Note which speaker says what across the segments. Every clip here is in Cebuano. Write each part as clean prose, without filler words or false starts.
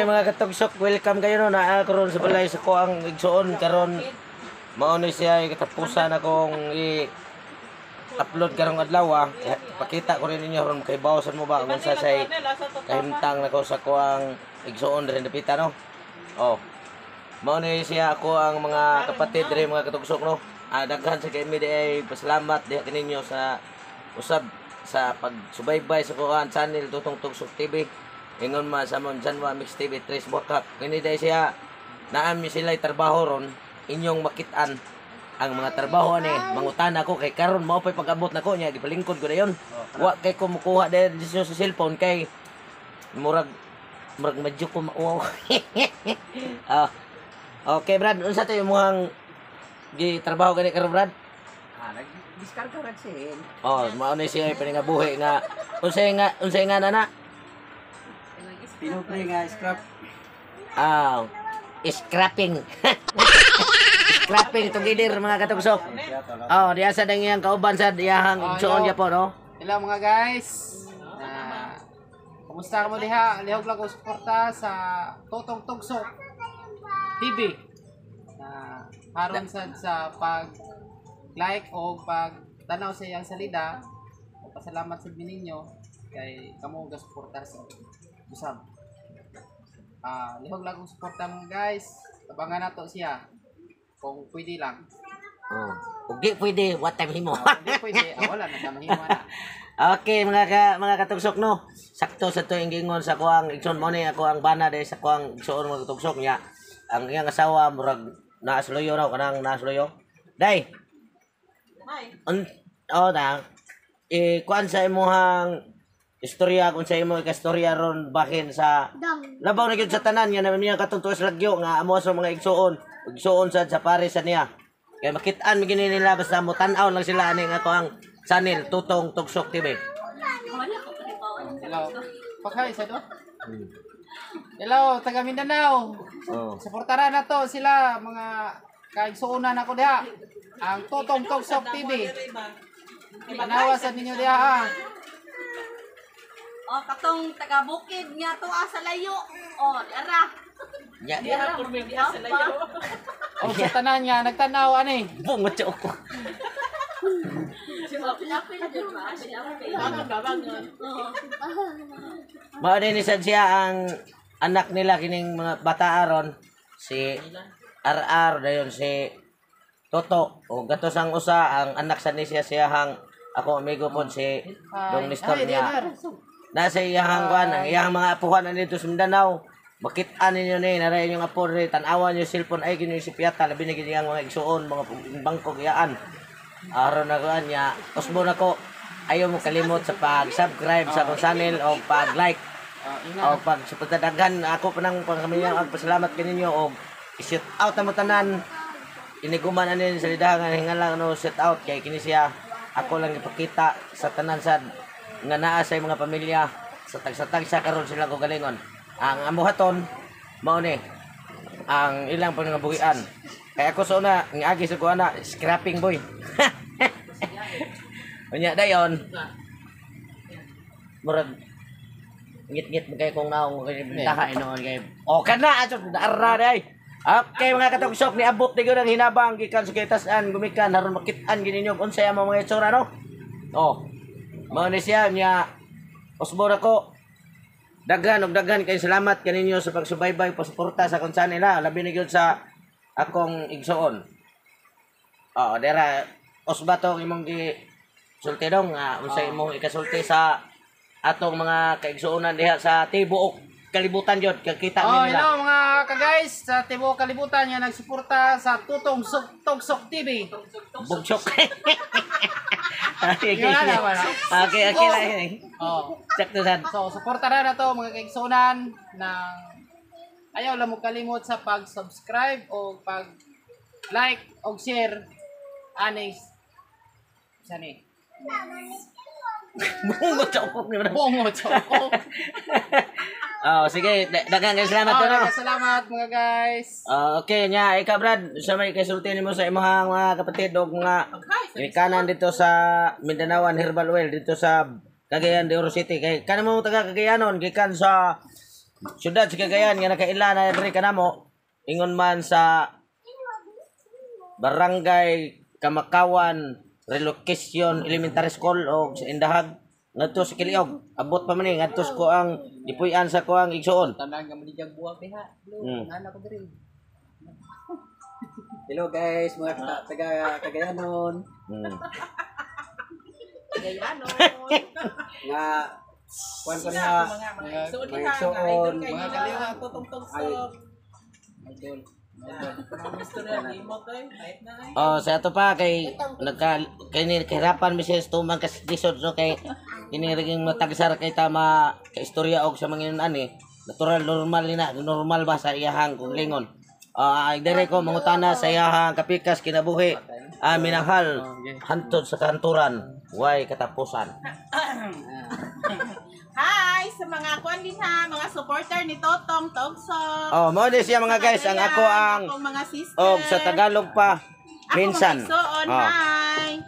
Speaker 1: Mga katugsok, welcome kayo no. Naa karon sa balay sa kuang igsuon karon. Mao ni siya ay katapusan akong i-upload karong adlaw ah. Pakita ko rin ninyo ron kay bawasan mo ba kung sa say kahimtang nako sa kuang igsuon diri dapita no. Oh. Mao ni siya ako ang mga kapatid diri, mga katugsok no. Ah, daghan sa kay mi di ay pasalamat diha kaninyo sa usab sa pagsubaybay sa kuang channel Tutong Tugsok TV. Ingon man sa amon Janwa Mix TV Tres Buwakak. Kini dahil siya naami sila trabaho ron inyong makitaan ang mga trabaho ani mangutana ko kay karon mao pay pag-abot nako niya gipalingkod ko dayon. Wa kay ko mukuha dayon sa cellphone kay murag murag medyo ko mauwaw. Ah. Okay Brad, unsa to imong gi trabaho gani karon, Brad?
Speaker 2: Ah, nag-diskarga ra siya.
Speaker 1: Oh, mao ni siya paningabuhi nga unsay nga nana?
Speaker 2: Pinupre nga scrap.
Speaker 1: Ah, scrapping. Scrapping together, mga katugsok. Oh, diya sa dang iyang kauban sa diyahang igsuon
Speaker 3: hello.
Speaker 1: niya po no.
Speaker 3: Hello mga guys. Na kumusta ka mo diha? Lihog lang ko suporta sa Totong Tugsok TV. Na haron sad sa pag like o pag tanaw sa iyang salida. Pasalamat sa ninyo kay kamo ga suporta sa usab. Ah, lihog lang kong suporta, mga guys. Tabangan nato siya kung pwede lang.
Speaker 1: Oh. Ug di pwede, what time himo.
Speaker 3: Ah, kung di pwede, ah, wala na mahimo na.
Speaker 1: Okay mga katugsok no. Sakto sa to ingingon sa kuang igsoon mo ni ako ang bana dahil sa kuang igsoon, mga katugsok niya. Ang iyang asawa murag naasloyo raw kanang naasloyo. Day. Un oh na eh kuan sa imuhang istorya kung sa imo ikastorya ron bahin sa labaw na gyud sa tanan nga naman niya katong tuos lagyo nga amo sa mga igsuon igsuon sad sa pare sa niya kay makit-an mi gini nila basta mo tan-aw lang sila ani nga ako ang channel Tutong Tugsok TV.
Speaker 3: Hello. Paghay sa do. Hello, taga Mindanao.
Speaker 1: Oh.
Speaker 3: Suportaran na to sila, mga kaigsuonan ako diha. Ang Totong Tugsok TV. Tanawa sa ninyo diha ha.
Speaker 4: Oh, katong taga bukid nga to ah, sa layo. Oh, ara.
Speaker 1: Nya
Speaker 3: O sa tanan nga nagtanaw ani.
Speaker 1: bungot siya ako. Mao din ni sad siya ang anak nila kining mga bata aron si RR dayon si Toto o gatos ang usa ang anak sa ni siya siyahang ako amigo pod si Dong Nestor
Speaker 3: Ay,
Speaker 1: niya.
Speaker 3: DNR.
Speaker 1: Nasa iyahang kuan ang iyahang mga apuhan na dito sa Mindanao. Makit-an ninyo ni naray inyong apo ni tan-awan yung cellphone ay kinyo si Piata labi na gid iyang mga igsuon mga bangko giyaan. Aron na kuan niya usbo nako ayaw mo kalimot sa pag-subscribe sa akong channel o pag-like
Speaker 3: Ah, ingat.
Speaker 1: o pag suporta daghan ako pa nang pangkamilyang ang pasalamat kaninyo og i-shout out na mo tanan iniguman ani sa lidahan hingalang ano shout out kay kini siya ako lang ipakita sa tanan sad nga naa sa mga pamilya sa tagsa-tagsa karon sila ko galingon ang amuhaton mao ni ang ilang pangabuhian kay ako sa una nga agi sa kuana scrapping boy. Unya dayon murag ngit-ngit mo kay kung naong kay bintaha noon kay okay na ato arra day. Okay mga katugsok, niabot ni gyud ang hinabang gikan sa kitasan gumikan aron makit-an gid ninyo kung unsay among mga itsura no. Oh. Mao ni siya nya usbo na ko daghan og daghan kay salamat kaninyo sa pagsubaybay pasuporta sa akong channel ha labi na gyud sa akong igsuon. Oo, dera usba to ang imong gi sulti dong nga unsay imong ikasulti sa atong mga kaigsuonan diha sa tibuok kalibutan jud kakita
Speaker 3: Oh,
Speaker 1: ni nila.
Speaker 3: hello mga ka-guys sa tibuok kalibutan nga nagsuporta sa Tutong Tugsok TV.
Speaker 1: Bugsok. Okay,
Speaker 3: Yun na, wala.
Speaker 1: okay lang.
Speaker 3: Oh.
Speaker 1: Sakto sad.
Speaker 3: So, suportaran na to mga kaigsunan ng ayaw lang mo kalimot sa pag-subscribe o pag-like o share aning sani.
Speaker 1: Bungot sa ukok ni Madam.
Speaker 3: Bongo choko.
Speaker 1: Oh, sige, daghan kay salamat
Speaker 3: Oh,
Speaker 1: to no.
Speaker 3: salamat mga guys.
Speaker 1: Ah, okay nya, ikaw Brad, sa may kasulti nimo sa imong mga kapatid og mga kanan dito sa Mindanaoan Herbal Oil dito sa Cagayan de Oro City kay kanamo taga Cagayanon gikan sa syudad sa Cagayan nga nakaila na diri kanamo ingon man sa Barangay Kamakawan Relocation Elementary School o sa Indahag ngadto sa Kiliog. Abot pa man ni ngadto sa kuang gipuy-an sa kuang igsuon.
Speaker 3: Tanan nga manidyag buwak diha. Nana ko diri.
Speaker 2: Hello guys, mga taga Cagayanon.
Speaker 4: Gayano.
Speaker 2: Nga kuan ko
Speaker 4: Sila
Speaker 2: na
Speaker 4: ako mga mga igsoon
Speaker 2: mga
Speaker 4: diha nga
Speaker 2: igsoon,
Speaker 4: idol kay
Speaker 3: mga
Speaker 4: nila
Speaker 3: kaliwa.
Speaker 4: Totong Tugsok.
Speaker 3: Idol.
Speaker 4: Mga Mr. Limot ay, kahit na ay.
Speaker 1: Oh, sa ato pa kay nagka kay ni kahirapan mi siya tumang kas lisod, so kay kini ring matagsar kay tama kay istorya og sa mga ani natural, normal ni na, normal ba sa iyahang kung lingon. Ah, dire ko mangutana sa iyahang kapikas kinabuhi. Ah, minahal hantod sa kanturan, way katapusan.
Speaker 4: Hi sa mga kuan din ha, mga supporter ni Totong Tugsok.
Speaker 1: Oh, mao ni siya mga guys, ang ako ang
Speaker 4: Akong mga sister.
Speaker 1: og sa Tagalog pa
Speaker 4: Ako
Speaker 1: minsan.
Speaker 4: mga igsoon,
Speaker 1: Oh.
Speaker 4: hi.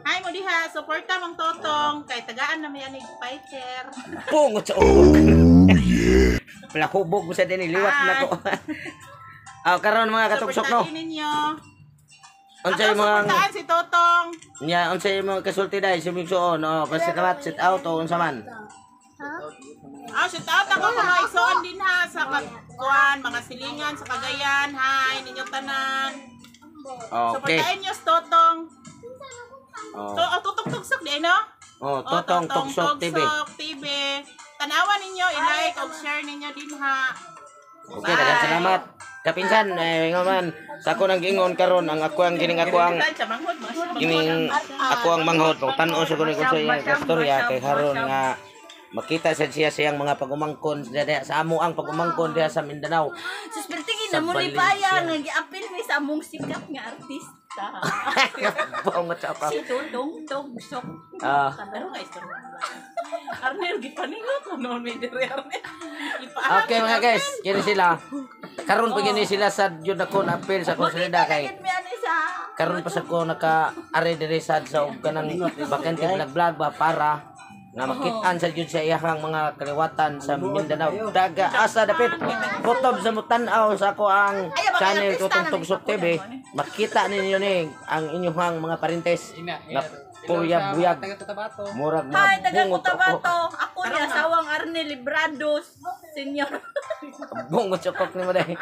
Speaker 4: Hi mo diha, suporta mong Totong kay tagaan na may anig fighter.
Speaker 1: Pungot sa ubog. Oh, yeah. Plahubog mo sa dinhi, liwat na ko. Ah, karon mga katugsok no.
Speaker 4: Suportahin ninyo.
Speaker 1: Unsay
Speaker 4: Ako
Speaker 1: mga
Speaker 4: suportahan si Totong.
Speaker 1: nya, unsay mga kasulti dai sa migsuon, oh, kasi kamat sit out o unsa man.
Speaker 4: Ah, shout out ako mga igsoon din ha sa kuan, mga silingan sa Cagayan. Hi ninyo tanan.
Speaker 1: Okay.
Speaker 4: Suportahin niyo si Totong.
Speaker 1: Oh,
Speaker 4: To, oh, Totong Tugsok di no?
Speaker 1: oh, Totong Tugsok TV.
Speaker 4: Tugsok TV. Tanawan ninyo, i-like o share ninyo din ha.
Speaker 1: Okay, daghang salamat. Kapinsan, eh, nga man, sa ako nang giingon karon ang ako ang kining ako ang
Speaker 4: Sa manghod, mga siya manghod.
Speaker 1: kining ako ang manghod kung tan-o sa kuno kung sa iyang istorya kay haron nga makita sad siya siyang mga pagumangkon diha sa amo ang pagumangkon diha sa Mindanao.
Speaker 4: Sus, pero tingin
Speaker 1: Sa
Speaker 4: na mo ni
Speaker 1: Valencia.
Speaker 4: Paya, nag-apil mi sa among sikat nga artista.
Speaker 1: Bungot sa ako.
Speaker 4: Si Totong Tugsok.
Speaker 1: Ah.
Speaker 4: Pero nga istorya. Arnel, gipaningot ko noon may dire Arnel.
Speaker 1: Okay mga guys, kini sila. Karon pa gini sila sa yun ako na appeal sa konsolida kay
Speaker 4: Bakit may ano sa
Speaker 1: karon pa sa ko naka are dire sad sa og kanang bakante vlog ba para nga makit-an sa jud sa iyahang mga kaliwatan sa Mindanao. Daga asa dapit kutob sa mutan-aw sa ako ang channel Tutong Tugsok TV. Makita ninyo ni ang inyong mga parintes
Speaker 3: Ina,
Speaker 1: nga
Speaker 3: ina.
Speaker 1: puyag buyag
Speaker 3: Taga Cotabato.
Speaker 1: murag
Speaker 4: Hi,
Speaker 1: mga
Speaker 4: taga
Speaker 1: bungot ako.
Speaker 4: Cotabato. Ako ni asawang Arnel Librados, senior.
Speaker 1: Bungot sa kok nimo dai.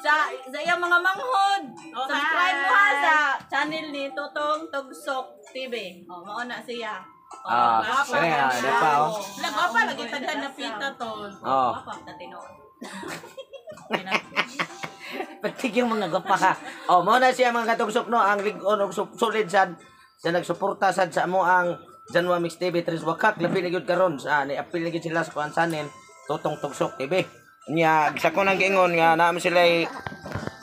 Speaker 4: Sa iyang mga manghod. Subscribe mo ha sa channel ni Totong Tugsok TV. Oh, mao na siya.
Speaker 1: Ah, kaya di pa oh.
Speaker 4: Lagwa pa lagi taghan na pita tol.
Speaker 1: Oh.
Speaker 4: Gwapa ta tinuod.
Speaker 1: Patig yung mga gwapa ka. Oh, mao na siya mga katugsok no, ang lig-on og solid sad sa nagsuporta sad sa amo ang Janwa Mix TV Tres Wakak labi na gyud karon sa ni apil na gyud sila sa kuan channel Totong Tugsok TV. Nya sa ko nang giingon nga naam sila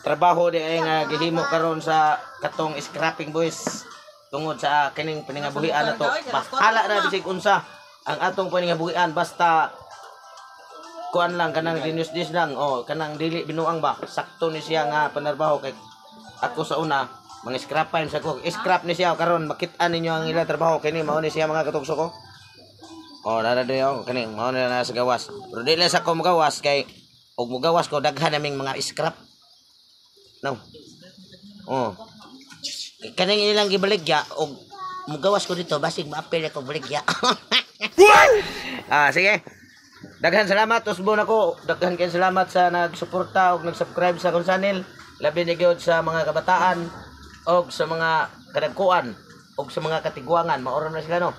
Speaker 1: trabaho di ay nga gihimo karon sa katong scrapping boys tungod sa kining paningabuhian na to. Bahala na bisig unsa ang atong paningabuhian basta kuan lang kanang dinis dis lang, oh, kanang dili binuang ba, sakto ni siya nga panarbaho kay ako sa una mga scrap time sa ko, scrap ni siya karon makit-an ninyo ang ila trabaho kini mao ni siya mga katugso ko. Oh, nara diri oh, kini mao na na sa gawas, pero dili sa ko mogawas kay og mogawas ko daghan naming mga scrap no. Oh, kaning ilang gibaligya og mogawas ko dito basig maapil ako baligya. Ah, sige. Daghan salamat usbon ako. Daghan kay salamat sa nagsuporta ug nag-subscribe sa akong channel. Labi ni gyud sa mga kabataan og sa mga kadagkuan og sa mga katiguangan. Maoram na sila no.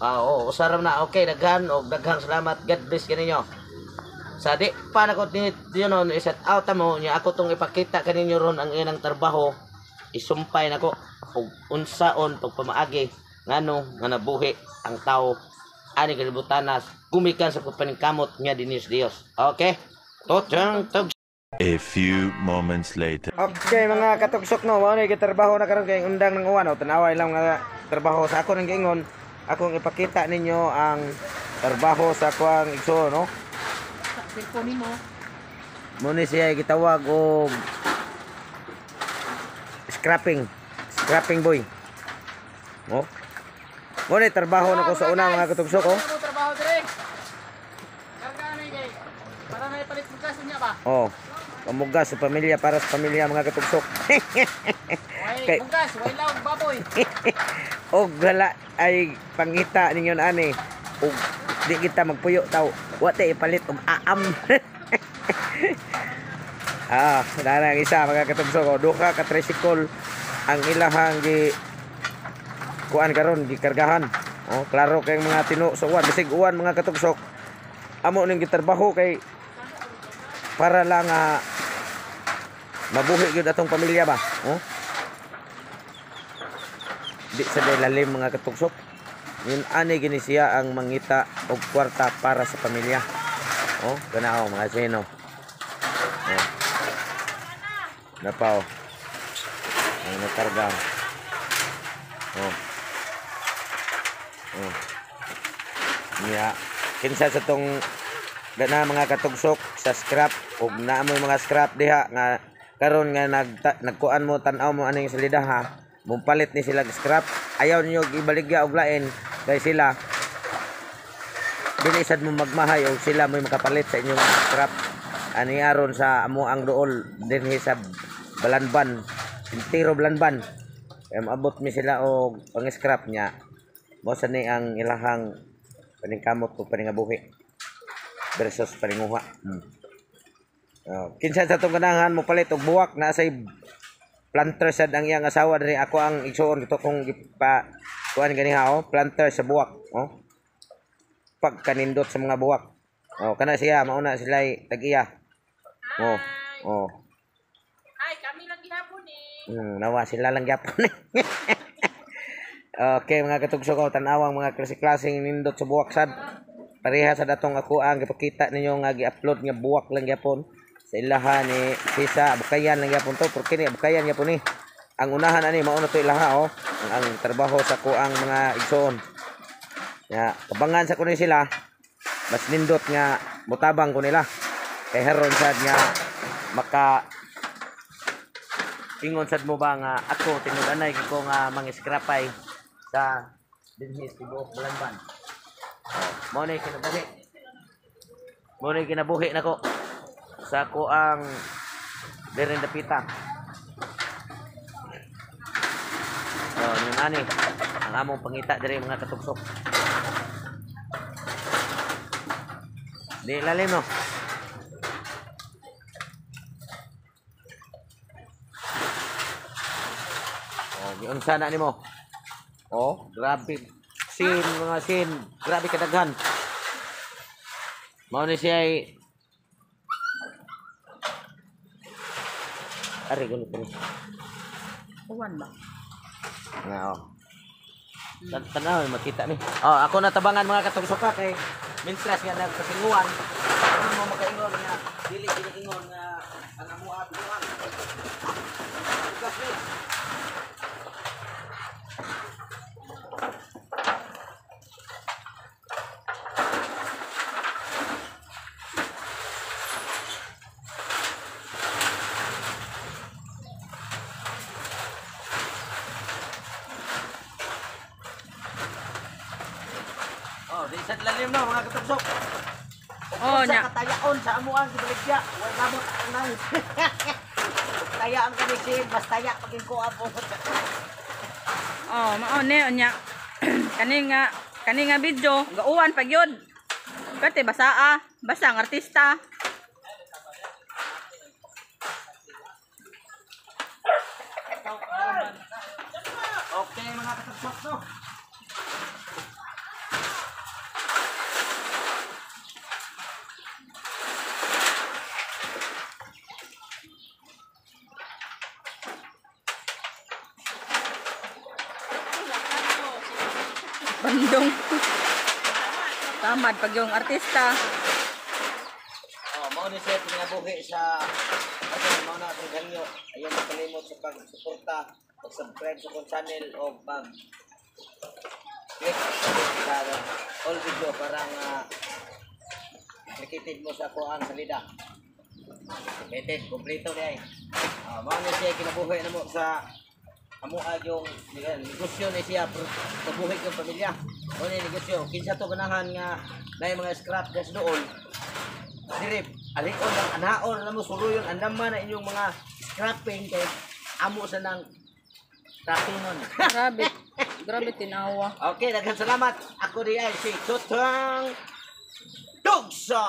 Speaker 1: Ah, oo, usaram na. Okay, daghan og daghang salamat. God bless kaninyo. Sa di pa nako ni yun on i-set out mo nya ako tong ipakita kaninyo ron ang ilang trabaho. Isumpay nako og unsaon pagpamaagi ngano nga nabuhi ang tao ani kalibutanas gumikan sa pagpaningkamot nga dinis Dios. Okay? Totong tug.
Speaker 5: A few moments later.
Speaker 1: Okay mga katugsok no, mao ni gitrabaho na karon kay undang ng uwan, no. Tanaway lang mga trabaho sa ako nang giingon. Akong ipakita ninyo ang trabaho sa akuang igsoon no.
Speaker 3: Cellphone nimo.
Speaker 1: Mo ni siya gitawag og scrapping. Scrapping boy. Oh. Mo ni trabaho na ko sa una mga katugsok oh.
Speaker 3: Ano trabaho dire? Para na ipalit bugas niya ba?
Speaker 1: Oh. Pamugas sa pamilya para sa pamilya mga katugsok.
Speaker 3: Way
Speaker 1: Kay-
Speaker 3: bugas, way laog baboy.
Speaker 1: Og wala ay pangita ninyo na ani. Og di kita magpuyo taw. Wa tay ipalit og aam. Ah, dara ang isa mga katugsok. O, duha ka tricycle ang ilahang gi kuan karon gikargahan. Oh, klaro kay mga tino sa uwan, bisig uwan mga katugsok. Amo ning gitrabaho kay para lang mabuhi gyud atong pamilya ba. Oh. Di sa lalim mga katugsok. Yun ani gini siya ang mangita og kwarta para sa pamilya. Oh, kana oh, mga sino. Oh. Napa oh. Ang nakarga. Oh. Oh. Niya kinsa sa tong gana mga katugsok sa scrap og naa moy mga scrap diha nga karon nga nagkuan mo tan-aw mo aning salida ha. Mupalit ni sila og scrap. Ayaw niyo ibaligya og lain kay sila dili sad mo magmahay og sila mo'y makapalit sa inyong scrap. Ani aron sa amo ang dool dinhi sa Balanban, entero Balanban. Kaya maabot mi sila og pang-scrap niya. Mao sa ni ang ilahang paningkamot o paningabuhi versus paninguha. Oh, kinsa sa tong ganahan mo palit og buwak na say planter sad ang iyang asawa diri ako ang igsuon dito kong gipa kuan ganiha oh, planter sa buwak oh. Pagkanindot sa mga buwak. Oh, kana siya mauna sila tag-iya. Oh, oh.
Speaker 4: Ay, kami lang gihapon eh.
Speaker 1: Nawa sila lang gyapon. Okay mga katugsok ko, tan-awang mga klase-klaseng nindot sa buwak sad. Pareha sa datong ako ang gipakita ninyo nga gi-upload nga buwak lang gyapon sa ilaha ni Sisa, abukayan lang gyapon to, porque ni abukayan gyapon ni. Ang unahan ani mao na to ilaha oh, ang trabaho sa kuang mga igsoon. Ya, kabangan sa kuno sila, mas nindot nga mutabang ko nila. Kay haron sad nga maka ingon sad mo ba nga ako tinud-anay ko nga mangiskrapay sa dinhi sa tibuok Balanban. Oh, mao ni kinabuhi. Mao ni kinabuhi nako sa ako ang diri dapita. Oh, yun ani ang among pangita diri mga katugsok. Di lalim no. Oh, giunsa na nimo. Oh, grabe. Sin, mga sin. Grabe kadaghan. Mao ni siya ay ari gulo ko.
Speaker 4: Uwan ba?
Speaker 1: Nga oh. Tanaw makita ni. Oh, ako natabangan mga katugsoka kay mintras nga nagkasinguan. Ano mo makaingon nga dili giniingon nga ang amoa binuang. Bugas ni. Oh, di sa lalim no mga katugsok.
Speaker 6: Oh,
Speaker 1: Sa
Speaker 6: nya.
Speaker 1: katayaon sa amuang gibaligya, way mamot ang nang. Taya ang kaniksin, mas taya paging ko apo.
Speaker 6: Oh, mao ni unya. Kani nga video, gauwan pag yun. Pwede basa ah, basa ang artista.
Speaker 1: Okay mga katugsok no.
Speaker 6: Bandong. Tamad pag yung artista.
Speaker 1: Oh, mao ni siya kinabuhi sa ano mao na atong ganyo. Ayaw makalimot sa pagsuporta, pag-subscribe sa akong channel o pag click sa all video para nga applicated mo sa ako ang salida. Applicated, kompleto ni ay. Mao ni siya kinabuhi namo sa amuha yung negosyo ni siya pero kabuhi yung pamilya. Mao ni negosyo. Kinsa to ganahan nga naay mga scrap gas doon. Dire Alion ang anaon na mo suruyon andaman na inyong mga scrapping kay amo sa nang
Speaker 2: Tracking nun.
Speaker 6: Grabe. Grabe tinawa.
Speaker 1: Okay, daghang salamat. Ako di ay si Tutang Tugsa.